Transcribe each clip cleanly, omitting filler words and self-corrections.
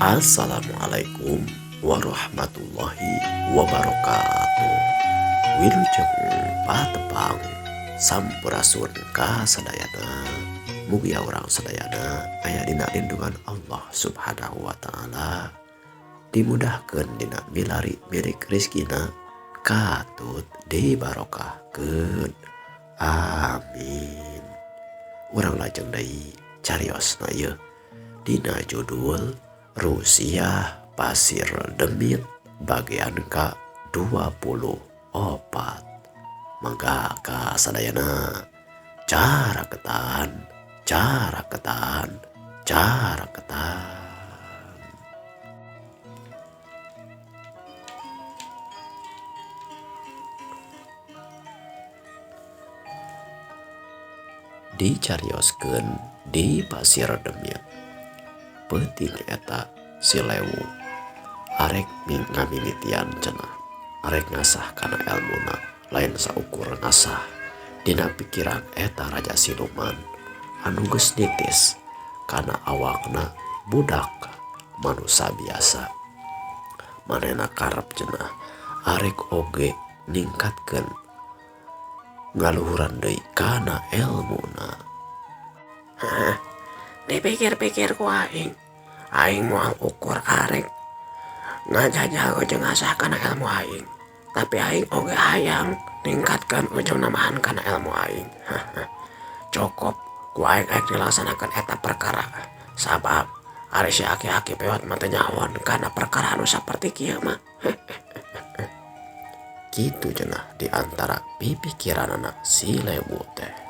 Assalamualaikum warahmatullahi wabarakatuh. Wilujeng patepang sampurasun ka sadayana. Mugia urang sadayana aya dina lindungan Allah Subhanahu wa taala. Dimudahkeun dina milari milik rezekina katut dibarokahkeun. Amin. Urang lajeng deui cariosna yeuh dina judul Rusia Pasir Demit bagian ka 24. Mangga ka sadayana caraketan caraketan caraketan. Dicarioskeun di Pasir Demit. Peuting eta si Lewu arek ngamimitian cenah arek ngasah kana elmuna lain saukur ngasah dina pikiran eta raja siluman anu geus nitis kana awakna budak manusa biasa manehna karep cenah arek oge ningkatkeun ngaluhuran deui kana elmuna. Hah, dipikir-pikir ku aing, aing moal ukur arek ngajajal jeung ngasah kana ilmu aing, tapi aing oge hayang ningkatkeun ujung namahan kana ilmu aing. Cukup ku aing aing dilaksanakeun eta perkara, sabab ari si aki-aki pewat mah teu nyahoan kana perkara anu saperti kieu mah. Kitu cenah di antara pipikiranana si Lewu teh.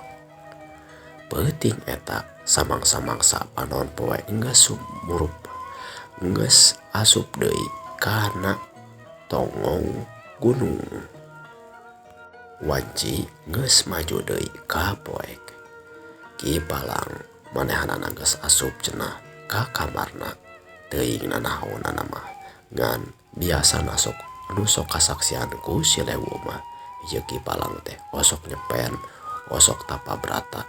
Peuting eta samangsa-mangsa panon poe enggeus sumurup, enggeus asup deui kana tonggong gunung. Wanci geus maju deui ka poek. Ki Palang manehanana geus asup cenah ka kamarna, teuing nanaonana mah ngan biasana sok anu sok kasaksian ku si Lewu mah ieu Ki Palang teh osok nyepen, osok tapa brata.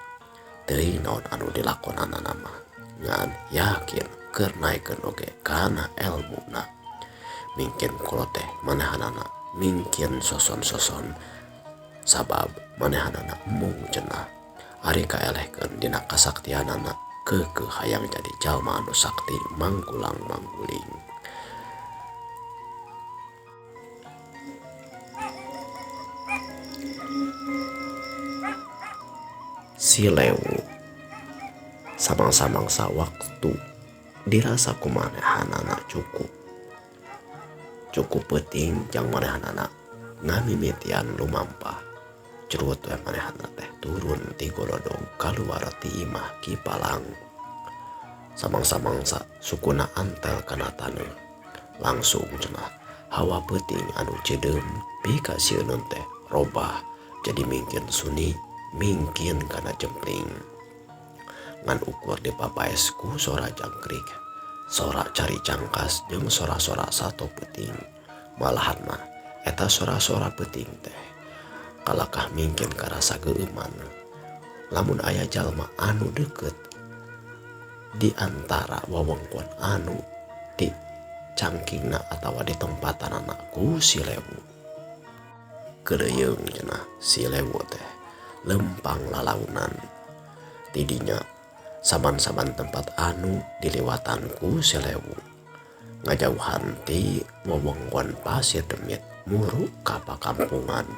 Teuing naon anu dilakonanana mah ngan yakin keur naekeun oge kana elmuna. Mingkin kulo teh manehanana mingkin soson-soson sabab manehanana embung cenah ari kaelehkeun dina kasaktianana keukeuh hayang jadi jalma anu sakti manggulang mangguling. Si Lewu samang-samangsa waktu dirasa ku manehanana cukup. Cukup peuting jang manehanana ngamimitian lumampah. Curut we manehanana teh turun ti golodog kaluar ti imah Ki Palang. Samang-samangsa sukuna antel kana taneuh. Langsung cenah hawa peuting anu ceudeum pikasieun teh robah jadi mingkin suni mingkin kana jempling. Ngan ukur dipapaes ku sora jangkrik, sora cari cangkas jeung sora-sora sato peuting. Malahan mah eta sora-sora peuting teh kalakah mingkin karasa geueuman. Lamun aya jalma anu deukeut di antara wewengkon anu di cangkingna atawa di tempatanana ku si Lewu. Keuleuyeung cenah si Lewu teh lempang lalaunan. Tidinya saban-saban tempat anu diliwatan ku si Lewu ngajauhan ti wewengkon Pasir Demit muru ka pakampungan.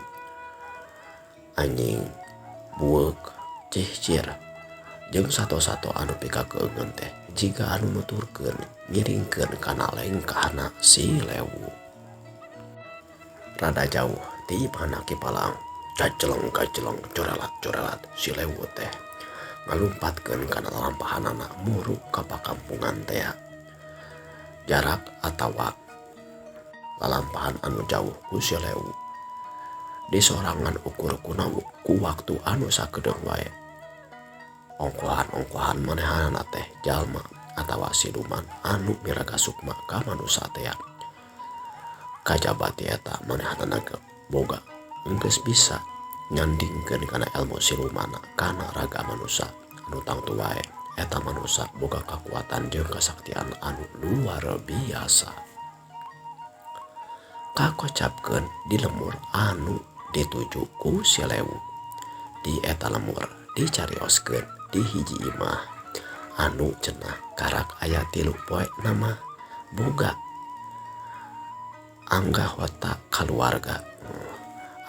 Anjing, bueuk, cihcir jeung sato-sato anu pikakeungeun teh jiga anu nuturkeun ngiringkeun kana lengkahna si Lewu. Rada jauh ti imahna Ki Palang, gajeleng-gajeleng corelat-corelat si Lewu teh ngalumpatkeun kana lalampahanana muru ka pakampungan teh. Jarak atawa lalampahan anu jauh ku si Lewu disorangan ukur kuna ku waktu anu sakedeung wae. Ongkohan-ongkohan manehanana teh jalma atawa siluman anu miraga sukma ka manusa teh. Kajaba ti eta manehanana ge boga enggeus bisa nyandingkeun kana elmu silumana kana raga manusa anu tangtu wae Eta manusa boga kakuatan jeung kasaktian anu luar biasa. Kakocapkeun di lemur anu dituju ku si Lewu. Di eta lemur dicarioskeun di hiji imah anu cenah karak aya tilu poe nama boga anggahota kaluarga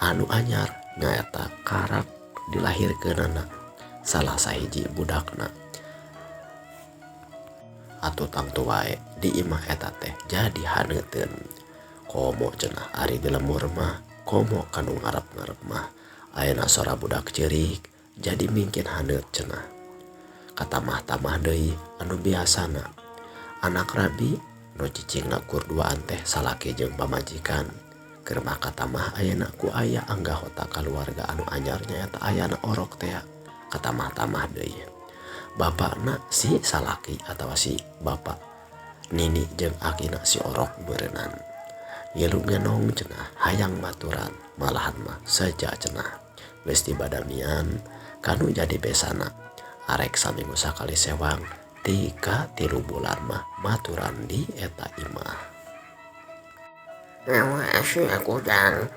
anu anyar nyaeta karak dilahirkeunana salah sahiji budakna. Atuh tangtu wae di imah eta teh jadi haneuteun. Komo cenah ari di lemur mah komo kanu ngarep-ngarep mah ayeuna sora budak ceurik jadi mingkin haneut cenah. Katamah-tamah deui anu biasana anak rabi nu cicingna kur duaan teh salaki jeung pamajikan. Keur mah katamah ayeuna ku aya anggahota kaluarga anu anyar nyaeta ayana orok tea. Katamah-tamah deui bapakna si salaki atawa si bapak nini jeung akina si orok beureunnan. Ngilu ngenong cenah hayang maturan malahan mah seja cenah. Geus dibadamian kanu jadi besana arek saminggu sakali sewang 3-3 bulan mah maturan di eta imah. Ngewa sia kujang,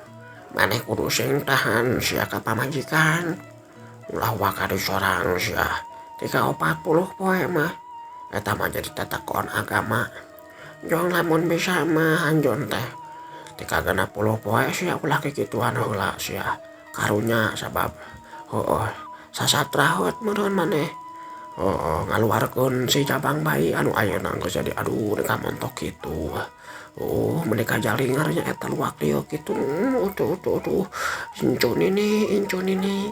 maneh kudu sing tahan sia ka pamajikan. Ulah waka disorang sia 3-40 poe mah. Eta mah jadi tetekon agama. Jong lamun bisa mah anjeun teh 3-60 poe sia ulah kikituan heula sia. Karunya sabab heueuh sasatrahut meureun maneh. Heueuh ngaluarkeun si cabang bayi anu ayeuna geus jadi aduh rek montok kitu. Oh meuni kajalingar nya eta luak lieu kitu. Utuh utuh utuh. Incu nini incu nini.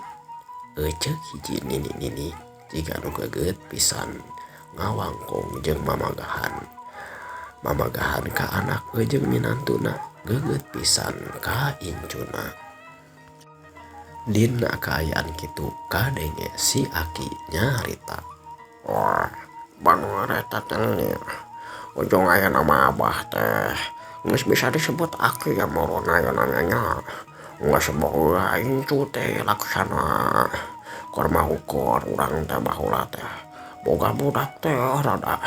Eceuk hiji nini nini jiga nu geget pisan ngawangkong jeung mamagahan. Mamagahan ka anak jeung minantuna geget pisan ka incuna. Dina kaayaan kitu kadenge si aki nyarita. Wah, bangun eta teh. Ujung aya nama abah teh. Geus bisa disebut aki ya muruna ya namanya. Geus boga incu teh laksana. Keur mah ukur urang teh baheula teh. Boga budak teh rada.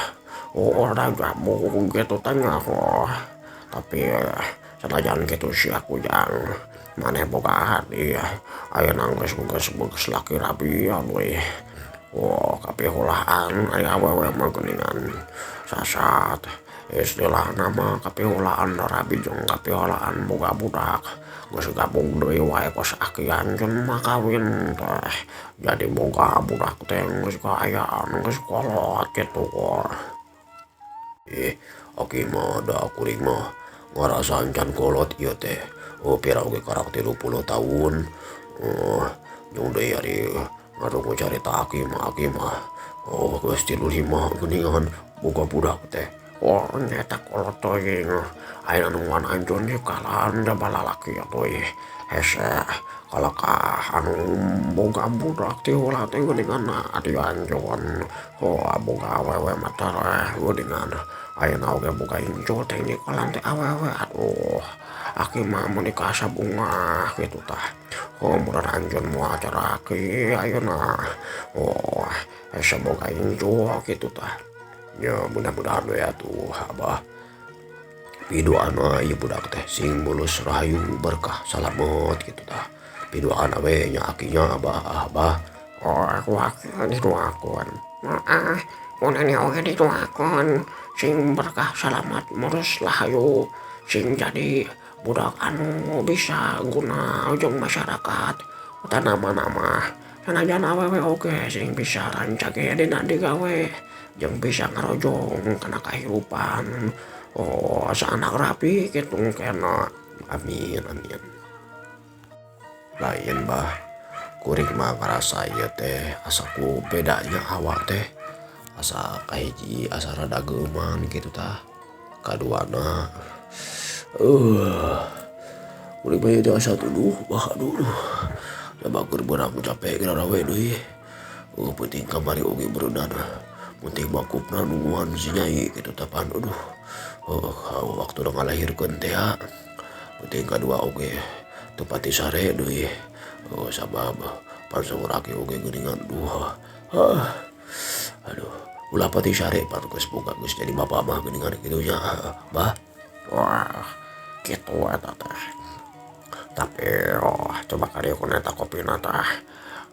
Oh, rada jamu gitu teh nya. Tapi sanajan kitu sia kujang. Maneh boga hati ayeuna geus geus laki rabi we. Oh, kapihulaan aya awewe mah geuningan sasat. Istilahna mah kapihulaan rabi jeung kapihulaan boga budak. Geus gabung deui wae kos akian jeung mah kawin teh. Jadi boga budak teh geus kaayaan geus kolot kitu. Aki mah da kuring mah ngarasa encan kolot ieu teh. Oh, pira oge karak 30 tahun. Jeung deui ari ngadungu carita aki mah aki mah. Oh, geus 35 geuningan boga budak teh. Oh, nyata kolot teuing. Ayeuna nungguan anjeun kalan da balalaki atuh. Hese kalakah anu boga budak teh ulah teh geuningan adi anjeun. Oh, boga awewe mah tereh geuningan. Ayeuna oge boga incu teh nyikalan teh awewe aduh. Aki mah mun dikasa bunga kitu tah. Oh, meureun anjeun moal cara aki ayeuna. Oh, hese boga incu kitu tah. Ya mudah-mudahan we atuh abah. Piduana ieu budak teh sing mulus rahayu berkah salamet kitu tah. Piduana we nya akinya abah abah. Oh, aku aki didoakeun. Maah, mun ini oge didoakeun sing berkah salamet mulus rahayu sing jadi budak anu bisa guna jeung masyarakat. Nama-nama sanajan awewe oge sing bisa rancage dina digawe jeung bisa ngarojong kana kahirupan. Oh, sanak rapi kitu kena. Amin amin. Lain bah, kuring mah ngarasa ieu teh asa ku bedanya awak teh. Asa kahiji asa rada geuman kitu tah. Kaduana kuring mah ieu asa tuduh bah aduh. Da keur beurang capek geura we deui. Penting kamari oge beureunan. Penting bakupna nungguan si nyai kitu tah pan aduh. Waktu udah ngalahirkeun teh ya. Penting kadua oge teu pati sare deui. Sabab pan saur aki oge geuningan duh. Aduh, ulah pati sare pan geus boga geus jadi bapa mah geuningan kitu nya, Bah. Wah, kitu eta teh. Tapi oh, coba ka dieu kun eta kopina tah.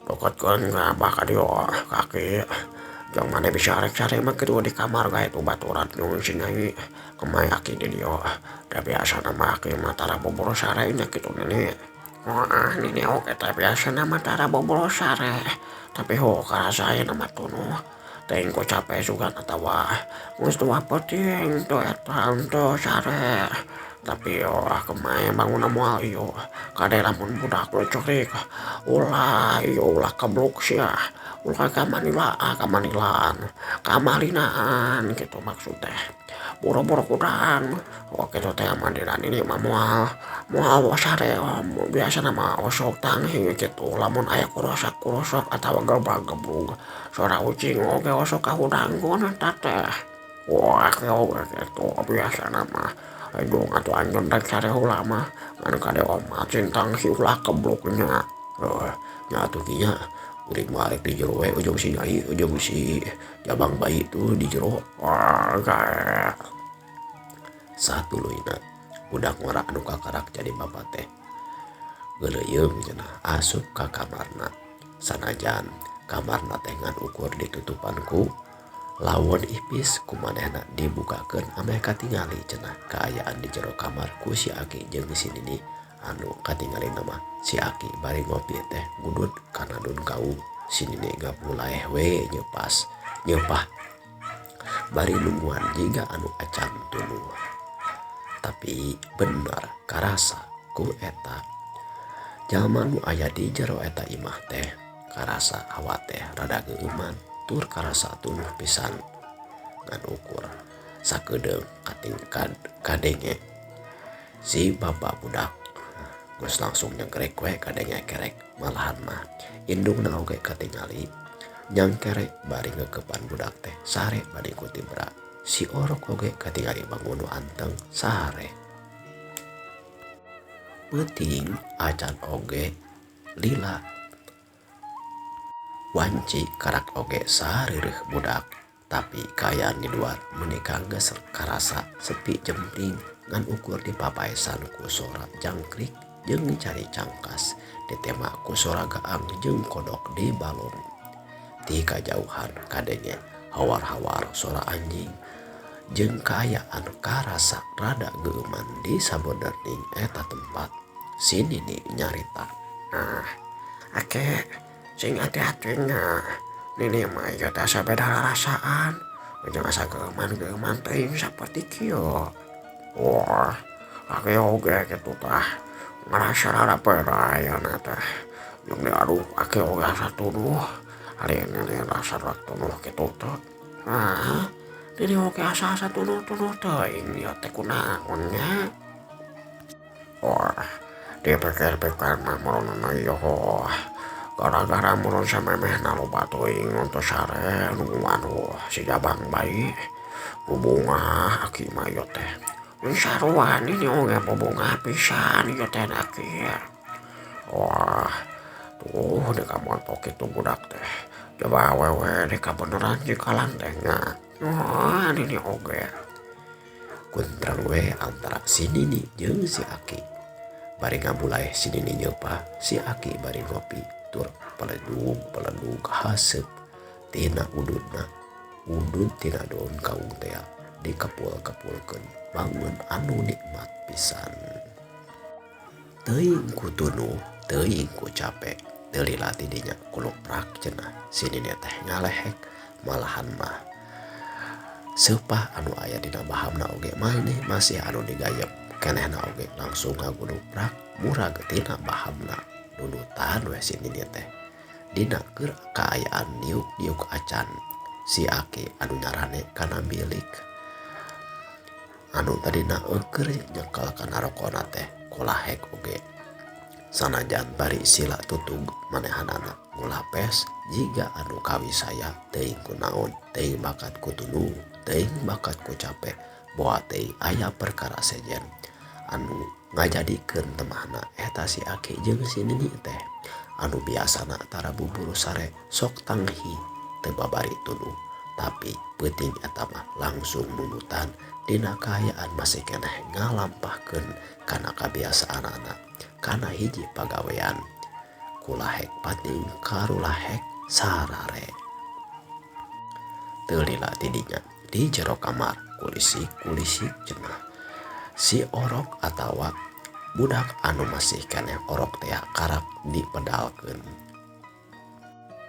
Deketkeun ka Abah ka dieu kaki. Jang maneh bisa rek sare mah kitu di kamar gae tuh baturan jeung si Nyai. Kemai aki di dieu. Da biasana mah aki mah tara boboro sare nya kitu nini. Wah, nini oge teh biasana mah tara boboro sare. Tapi ho karasa ayeuna mah tunuh. Teuing ku cape sugan atawa geus dua peuting teu eta henteu sare. Tapi oh kemai bangunna moal ieu. Kade lamun budak nu ceurik ulah ieu ulah kebluk sia. Ulah kamanilaan, kamalinaan kitu maksud teh. Boro-boro kudang. Oh kitu teh mandiran ini mah moal moal sare biasana mah osok tanghi kitu lamun aya kurosak-kurosok atawa gebag-geblug. Sora ucing oge osok kahudangkeun eta teh. Wah oge kitu biasana mah. Aduh atuh anjeun rek sare heula mah ngan kade omat sing tanghi ulah kebluknya. Heuh, nya atuh ki nya. Kuring mah arek di jero we ujung si Nyai ujung si jabang bayi tuh di jero. Wah, gae. Satuluyna budak ngora anu kakarak jadi bapa teh. Geuleuyeung cenah asup ka kamarna. Sanajan kamarna teh ngan ukur ditutupan ku lawon ipis ku manehna dibukakeun ameh katingali cenah kaayaan di jero kamar ku si Aki jeung si Nini anu katingalina mah si Aki bari ngopi teh ngudud kana daun kaung si Nini ngapulaeh we nyeupas nyeupah bari nungguan jiga anu acan tunuh. Tapi bener karasa ku eta jalma nu aya di jero eta imah teh karasa hawa teh rada geueuman tur karasa tunuh pisan ngan ukur sakedeung katingkad kadenge si bapa budak geus langsung nyengkrek we kadenge kerek malahan mah indungna oge katingali nyangkerek bari ngekepan budak teh sare bari ku tibra si orok oge katingali bangun nu anteng sare. Peuting acan oge lila wanci karak oge sareureuh budak tapi kaayaan di luar meuni geus karasa sepi jempling ngan ukur dipapaesan ku sora jangkrik jeung cari cangkas ditema ku sora gaang jeung kodok di balong. Ti kajauhan kadenge hawar-hawar sora anjing jeung kaayaan karasa rada geueuman di sabenerning eta tempat. Si Nini nyarita. Nah, ake sing hati-hati nya. Nini mah ieu teh asa beda rarasaan. Ujung asa geueuman-geueuman teuing saperti kieu. Wah, ake oge kitu tah. Ngarasa rada beda ayeuna teh. Jeung di aduh ake oge asa tunuh. Ari nini rasa rada tunuh kitu teh. Nah, nini oge asa-asa tunuh-tunuh teuing ieu teh kunaon nya. Wah, dipikir-pikir mah meureunan ieu. Gara-gara meureun samemehna loba teuing untuk sare nungguan si jabang bayi. Bubungah aki mah ieu teh. Mun sarua nini oge bubungah pisan ieu teh aki. Wah, tuh deka montok kitu budak teh. Coba awewe deka beneran jikalan teh nya. Wah, nini oge. Kuntrang we antara si Nini jeung si Aki. Bari ngabulai si Nini nyeupah, si Aki bari ngopi tur peledug-peledug haseup tina ududna. Udud tina daun kaung tea dikepul-kepulkeun bangun anu nikmat pisan. Teuing ku tunuh, teuing ku cape, teu lila ti dinya kuluprak cenah si Nini teh ngalehek malahan mah. Seupah anu aya dina bahamna oge maneh masih anu digayem kenehna oge langsung ngaguluprak murag tina bahamna. Nunutan we si Nini teh. Dina keur kaayaan niuk-niuk acan si Aki anu nyarane kana bilik. Anu tadina eueur nyekel kana rokona teh kulahek oge. Sanajan bari sila tutug manehanana ngulapes jiga anu kawisaya teuing kunaon teuing bakat ku tunuh teuing bakat ku cape boa teuing aya perkara sejen anu ngajadikeun temahna eta si Aki jeung si Nini teh anu biasana tara buburu sare sok tanghi teu babari tunuh Tapi peuting eta mah langsung nundutan dina kaayaan masih keneh ngalampahkeun kana kabiasaanana kana hiji pagawean. Kulahek pating karulahek sarare. Teu lila ti dinya di jero kamar kulisik-kulisik cenah. Si orok atawa budak anu masih keneh orok tea karak dipedalkeun.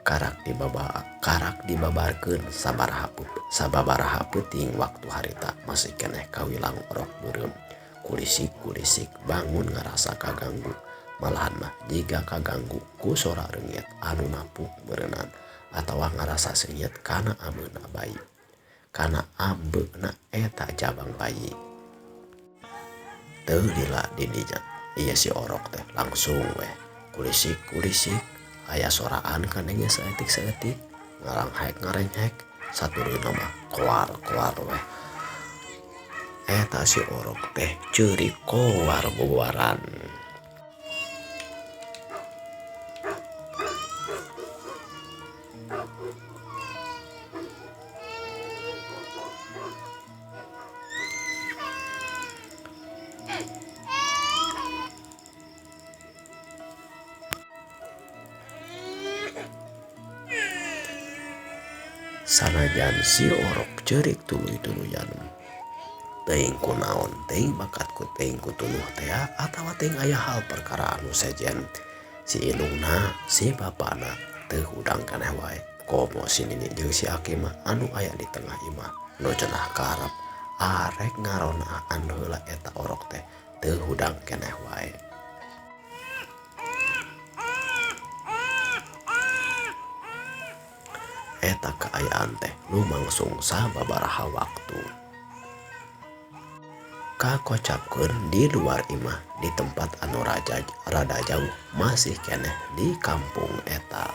Karak dibaba karak dibabarkeun sabaraha sababaraha peuting waktu harita masih keneh kawilang orok beureum. Kulisik-kulisik bangun ngarasa kaganggu malahan mah jiga kaganggu ku sora reungit anu napuk meureunan atawa ngarasa seungit kana ameuna bayi. Kana ambeuna eta jabang bayi. Teu lila di dinya ieu si orok teh langsung weh kulisik-kulisik aya soraan kadenge saeutik-saeutik ngaranghek-ngarenghek satuluyna mah koar-koar weh. Eta si orok teh ceurik koar bubuaran. Sanajan si orok ceurik tuluy-tuluyan. Teuing kunaon teuing bakat ku teuing ku tunuh tea atawa teuing aya hal perkara anu sejen. Si indungna si bapana teu hudang keneh wae. Komo si nini jeung si aki mah anu aya di tengah imah nu cenah karep arek ngaronaan heula eta orok teh teu hudang keneh wae. Eta kaayaan teh lumangsung sababaraha waktu. Kakocapkeun di luar imah di tempat anu raja rada jauh masih keneh di kampung eta.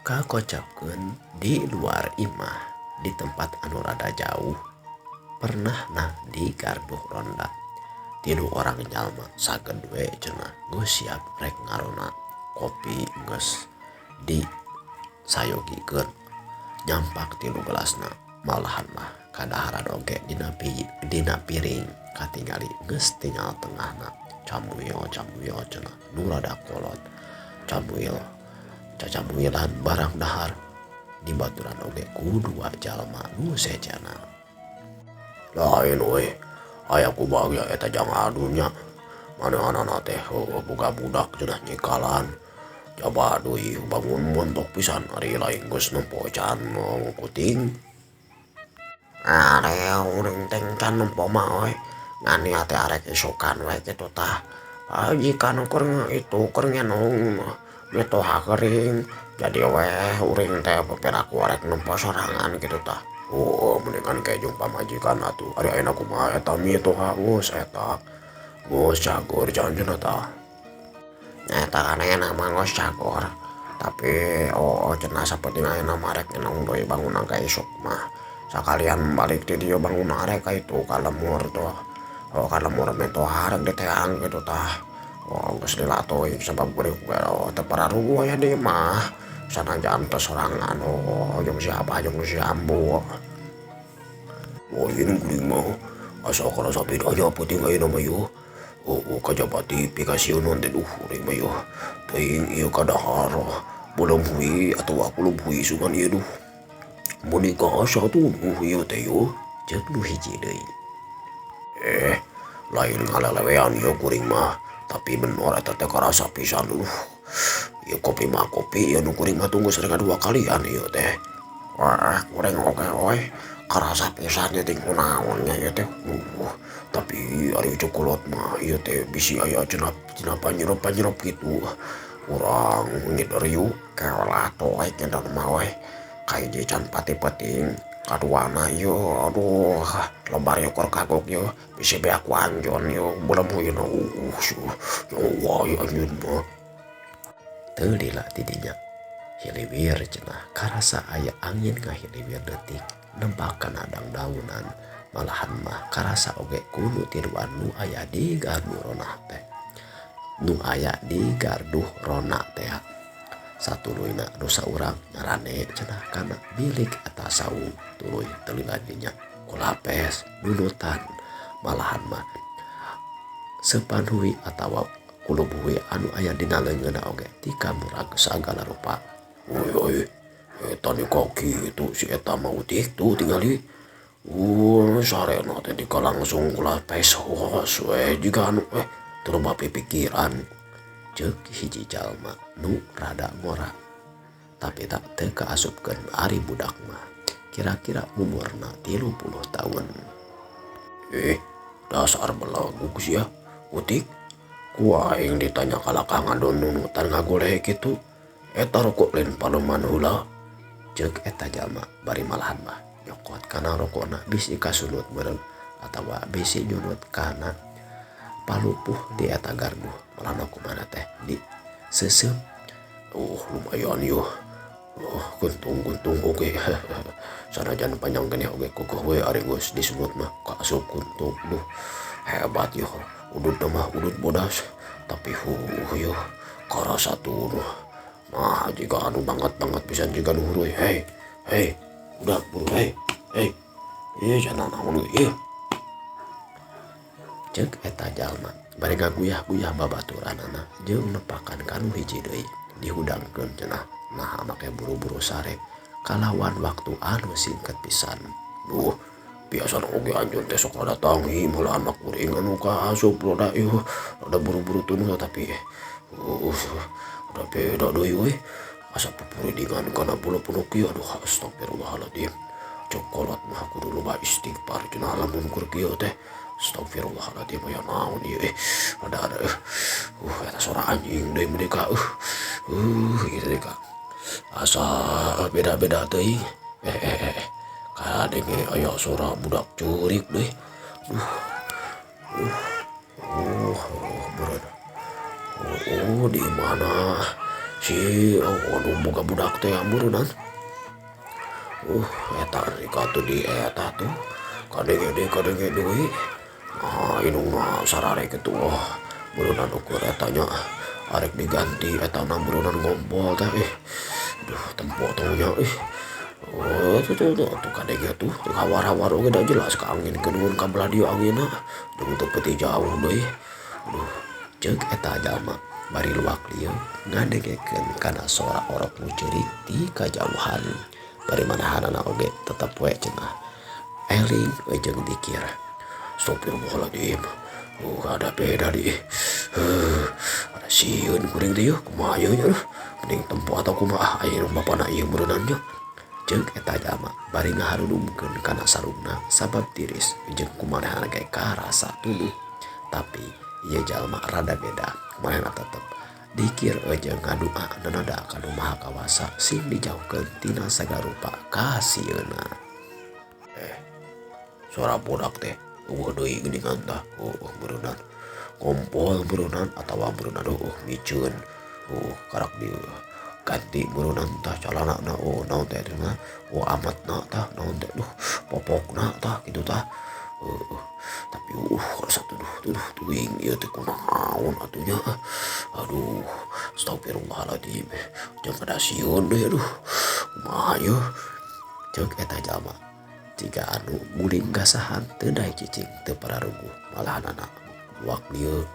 Kakocapkeun di luar imah di tempat anu rada jauh pernah nah di gardu ronda. Tilu orang jalma saged we cenah geus siap rek ngarona kopi geus di sayogikeun nyampak tilu gelasna malahan mah kadaharan oge dina dina piring katingali geus tinggal tengahna camuil camuil cenah nu rada kolot camuil cacamuilan barang dahar dibaturan oge ku dua jalma nu sejana. Lain euy aya ku bagya eta jang adunya manehanana teh boga budak cenah nyikalan. Jaba deui bangun montok pisan ari lain geus nempo can kuting. Are uring teh can nempo mah euy. Ngan niat teh arek isukan we kitu tah. Jika nu keur itu keur ngenung mitoha kering jadi weh uring teh peperaku arek nempo sorangan kitu tah. Oh mendingan kayak jeung pamajikan atuh. Ari ayeuna kumaha eta mitoha geus eta. Geus cagur janjuna tah. Eta kan ayeuna mah geus cagur. Tapi oh cenah sapenting ayeuna mah rek ngenung deui bangunan ka isuk mah. Sakalian balik ti dieu bangun arek ka itu ka lemur tuh. Oh ka lemur mitoha rek diteang kitu tah. Oh geus lila teuing sabab kuring oh teu pararuguh aya di imah. Sanajan teh sorangan oh jeung si abah jeung si ambu. Oh ieu kuring mah asa karasa beda peuting ayeuna mah yeuh. Oh kajaba TV kasieun teh duh kuring mah yeuh. Teuing ieu kadahar beuleum hui atawa kulub hui sugan ieu duh. Meuni asa tunuh ieu teh yeuh. Ceuk nu hiji deui. Lain ngalelewean ieu kuring mah tapi bener eta teh karasa pisan duh. Ieu kopi mah kopi ieu nu kuring mah tunggu sareng dua kalian ieu teh. Wah kuring oge euy karasa pisan ieu teh kunaon nya ieu teh. Tapi ari cokolot mah ieu teh bisi aya cenah cenah panyerep-panyerep kitu. Urang ngider riuk keolah tuh euy ngider mah euy. Kahiji can pati peuting kaduana ieu aduh lebar ieu keur kagok ieu bisi beak ku anjeun ieu beuleum huina wah ieu anjeun mah. Teu lila ti dinya hiliwir cenah karasa aya angin ngahiliwir leutik nempak kana dangdaunan malahan mah karasa oge ku nu tiluan nu aya di gardu rona teh. Nu aya di gardu rona teh. Satuluyna nu saurang nyarande cenah kana bilik eta saung tuluy teu lila dinya ku lapes nunutan malahan mah seupan hui atawa kulub hui anu aya dina leungeunna oge tikamurag sagala rupa. Uy euy eta ni ka kitu si eta mah utik tuh tingali. Sarena teh dika langsung ku lapes hoos we jiga anu teu loba pipikiran. Ceuk hiji jalma nu rada ngora. Tapi tak teu kaasupkeun ari budak mah kira-kira umurna 30 taun. Dasar belaguk sia utik. Ku aing ditanya kalakah ngadon nunutan ngagoleh kitu. Eta rokok lain paluman heula. Ceuk eta jalma bari malahan mah nyokot kana rokona bisi kasunut meureun atawa bisi nyunut kana palupuh di eta gardu malahna kumaha teh di seuseup. Lumayan yuh. Kuntung-kuntung oge. Sanajan panjang keneh oge kukuh we ari geus disunut mah kaasup kuntung. Duh, hebat yuh. Udut mah udut bodas. Tapi huh yuh karasa tuh. Nah, jika anu banget-banget pisan jiga nu huruy. Hei, hei, udah buru hei, hei. Ih, jangan naon ieu. Ceuk eta jalma bari ngaguyah-guyah babaturanana jeung nepakan ka nu hiji deui dihudangkeun cenah naha make buru-buru sare kalawan waktu anu singkat pisan. Duh, biasa oge anjeun teh sok rada tanghi meulah anak kuring anu kaasup rada ieu rada buru-buru tunuh tapi rada beda deui euy. Asa pupuridingan kana bulu-bulu kieu aduh astagfirullahaladzim. Cokolot mah kudu loba istighfar cenah lamun keur kieu teh. Astagfirullahaladzim aya naon ieu rada ada eta sora anjing deui mereka ieu teh ka asa beda-beda teuing. Kadenge aya sora budak ceurik deui. Beureuh. Di mana si aduh boga budak teh amburunan. Eta rika tuh di eta tuh kadenge deui kadenge deui. Nah, indungna sarare kitu beureunnan ukur eta nya arek diganti eta na beureunnan ngompol teh. Duh tempo teh nya tuh tuh kadenge tuh hawar-hawar oge da jelas ka angin keun ka belah dieu anginna jeung teu peuti jauh deui. Duh, ceuk eta jalma bari luak lieu ngadengekeun kana sora orok nu ceurik ti kajauhan. Bari manahanana oge tetep we cenah eling jeung dikir. Astagfirullahaladzim. Ada beda di. Ada sieun kuring teh yeuh kumaha ieu nya. Mending tempo atau kumaha aya nu bapana ieu meureunnan nya. Ceuk eta jalma bari ngaharudumkeun kana sarungna sabab tiris jeung kumanehna ge karasa tuluh. Tapi ieu jalma rada beda kumanehna tetep dikir jeung ngadua nanada ka Nu Maha Kawasa sing dijauhkeun tina sagala rupa kasieunna. Suara budak teh eueuh deui geuningan tah. Meureunnan ngompol meureunnan atawa meureunnan miceun. Karak di ganti meureunnan tah calanana naon teh teh amatna tah naon teh duh popokna tah kitu tah. Tapi rasa tuduh tuing ieu teh kunaon atuh nya. Aduh, astagfirullahaladzim. Jeung ada sieun deui aduh. Kumaha ieu? Ceuk eta jalma jiga anu guling gasahan teu daek cicing teu pararuguh malahanana luak lieu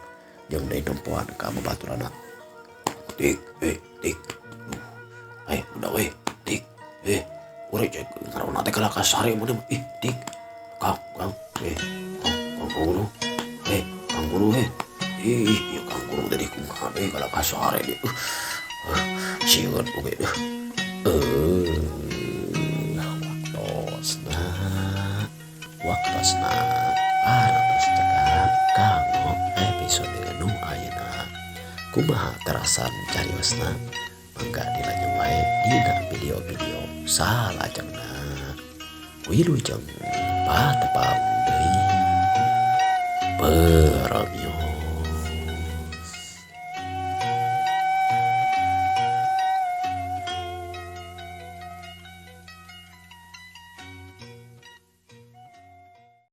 jeung deui nempoan ka babaturanna. Tik, tik. Udah we, tik. Urang cek ngaranna teh kalah ka sare mun ih, tik. Kang, kang, kang guru. Kang guru Ih, ieu kang guru teh kumaha deui kalah ka sare deui. Sieun oge deuh. Waktosna aratos cekap kanggo episode nu ayeuna. Kumaha terasan cariosna? Mangga dilanjut wae dina video-video salajengna. Wilujeng patepang.